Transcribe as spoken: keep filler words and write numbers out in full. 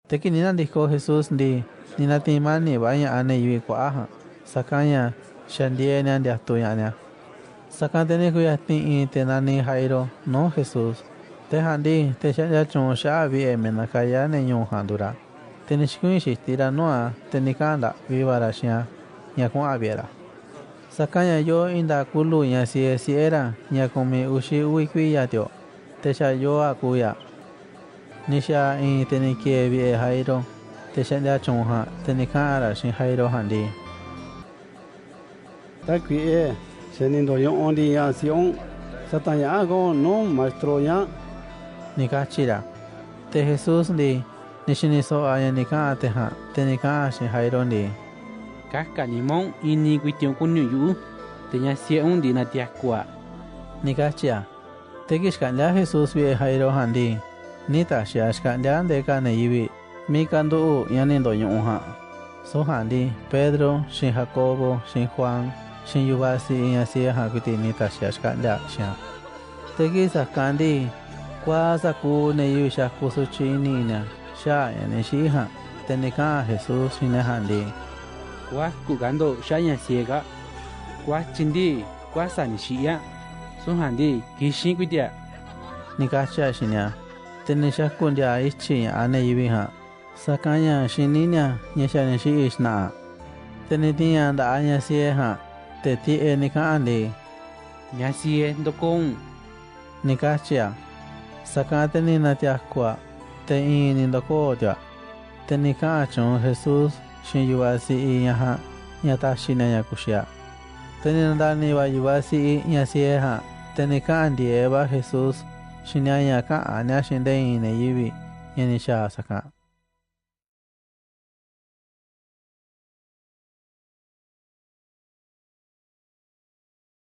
Te̱ kii̱ꞌ ni̱ na̱ndi̱koꞌ Jesús ndii, ni̱ na̱ti̱i̱n mani̱ꞌ va̱ ña̱ꞌaꞌ ne̱ yivi̱ꞌ kuaꞌa̱ꞌ ja̱a̱nꞌ, sa̱kanꞌ ña̱ xa̱ ndieeꞌ ni̱a̱ ndiatuꞌ ña̱ꞌaꞌ ni̱a̱. Sa̱kanꞌ te̱ ni̱ ku̱ya̱ti̱n i̱i̱n te̱ naniꞌ Jairo nuu̱ꞌ Jesús. Te̱ ja̱a̱nꞌ ndii, te̱ xaꞌndia tyuunꞌ xaꞌa̱ꞌ vi̱ꞌe̱ miiꞌ nakayá ne̱ ñu̱u̱ ja̱a̱nꞌ nduuꞌ ra̱, te̱ ni̱ xi̱kuii̱n xitiꞌ ra̱ nuu̱ꞌ a̱, te̱ ni̱ kaꞌa̱n ndaꞌvi va̱ ra̱ xiinꞌ a̱ ña̱ kuaꞌa̱n vi̱ꞌe̱ ra̱. Sa̱kanꞌ ña̱ yoo i̱i̱n nda̱a̱ꞌ kulu̱ ñaꞌ siee siꞌe̱ ra̱ ña̱ kumiꞌ uxi̱ uvi̱ kuiya̱ ti̱o̱ꞌ, te̱ xa̱ yoo aꞌ kuuꞌ ya̱. Ni̱ xa̱a̱ i̱i̱n te̱ ni̱ ki̱e̱e̱ vi̱ꞌe̱ Jairo, te̱ xaꞌndia tyuunꞌ ja̱a̱nꞌ, te̱ ni̱ kaꞌa̱n ra̱ xiinꞌ Jairo ja̱a̱nꞌ ndii: ―Tákuiꞌe, xa̱ ni̱ ndo̱ñuꞌuꞌ ndiꞌiꞌ ña̱ꞌaꞌ siꞌe̱ u̱nꞌ, sa̱ta̱ꞌ ña̱ꞌaꞌ ka̱ u̱nꞌ nuu̱ꞌ maestro ñaa̱ꞌ ―ni̱ katyi̱ ra̱. Te̱ Jesús ndii, ni̱ xi̱ni̱ so̱ꞌo̱ a̱ ña̱ ni̱ kaꞌa̱n te̱ ja̱a̱nꞌ, te̱ ni̱ kaꞌa̱n a̱ xiinꞌ Jairo ndii: ―Kä̱ka̱ nimá u̱nꞌ i̱ni̱ ku̱i̱ti̱ꞌ u̱nꞌ ku̱ni̱ u̱nꞌ yuꞌu̱, te̱ ñaꞌ siꞌe̱ u̱nꞌ ndii, na̱ti̱a̱ku̱ aꞌ ―ni̱ katyi̱ a̱. Te̱ kii̱ꞌ xkaꞌndíá Jesús vi̱ꞌe̱ Jairo ja̱a̱nꞌ ndii, nï̱ ta̱xi̱ a̱ xkaꞌndíá nde̱e̱ ka̱ ne̱ yivi̱ꞌ miiꞌ kanduꞌu̱ꞌ ña̱ ni̱ ndo̱ñuꞌuꞌ ja̱a̱nꞌ. Süu̱ꞌ ja̱a̱nꞌ ndii, Pedro, xiinꞌ Jacobo, xiinꞌ Juan, xiinꞌ yu̱vaꞌ siꞌiꞌ ñaꞌ siee ja̱a̱nꞌ ku̱i̱ti̱ꞌ ni̱ ta̱xi̱ a̱ xkaꞌndíá aꞌ xiinꞌ a̱. Te̱ kii̱ꞌ sa̱kanꞌ ndii, kuaaꞌ sa̱kuuꞌ ne̱ yivi̱ꞌ xakuꞌ sutyiꞌ i̱ni̱ ni̱a̱ xaꞌa̱ꞌ ña̱ ni̱ xiꞌi̱ ja̱a̱nꞌ, te̱ ni̱ kaꞌa̱n Jesús xiinꞌ ne̱ ja̱a̱nꞌ ndii: ―Kuaku̱ ka̱ ndo̱ꞌ xaꞌa̱ꞌ ñaꞌ siee kaa̱ꞌ. Kuatyi̱ꞌ ndii, kuäsa̱ꞌ ni̱ xiꞌi̱ aꞌ, süu̱ꞌ ja̱a̱nꞌ ndii, kixín ku̱i̱ti̱ꞌ aꞌ ―ni̱ katyi̱ a̱ xiinꞌ ni̱a̱. Te̱ ni̱ xaku̱ndi̱a̱ ityi̱ ña̱ꞌaꞌ ne̱ yivi̱ꞌ ja̱a̱nꞌ, sa̱kanꞌ ña̱ xiní ni̱a̱ ña̱ xa̱ ni̱ xiꞌi̱ xna̱ꞌa̱. Te̱ ni̱ ti̱i̱n a̱ nda̱ꞌaꞌ ñaꞌ siee ja̱a̱nꞌ, te̱ tiꞌeꞌ ni̱ kaꞌa̱n a̱ ndii: ―Ñaꞌ siee, ndo̱koo̱ u̱nꞌ ―ni̱ katyi̱ a̱. Sa̱kanꞌ te̱ ni̱ na̱ti̱a̱ku̱ aꞌ, te̱ i̱i̱n ni̱ ndo̱koo̱ tu̱ aꞌ. Te̱ ni̱ kaꞌa̱n tyuunꞌ Jesús xiinꞌ yu̱vaꞌ siꞌiꞌ ñaꞌ ja̱a̱nꞌ ña̱ ta̱xi̱ ni̱a̱ ña̱ ku̱xi̱ aꞌ. Te̱ ni̱ na̱nda̱ni̱ va̱ yu̱vaꞌ siꞌiꞌ ñaꞌ siee ja̱a̱nꞌ, te̱ ni̱ kaꞌa̱n ndi̱e̱eꞌ va̱ Jesús xiinꞌ ni̱a̱ ña̱ käꞌa̱n ni̱a̱ xiinꞌ nde̱e̱ i̱i̱n ne̱ yivi̱ꞌ ña̱ ni̱ xa̱a̱ aꞌ sa̱kanꞌ.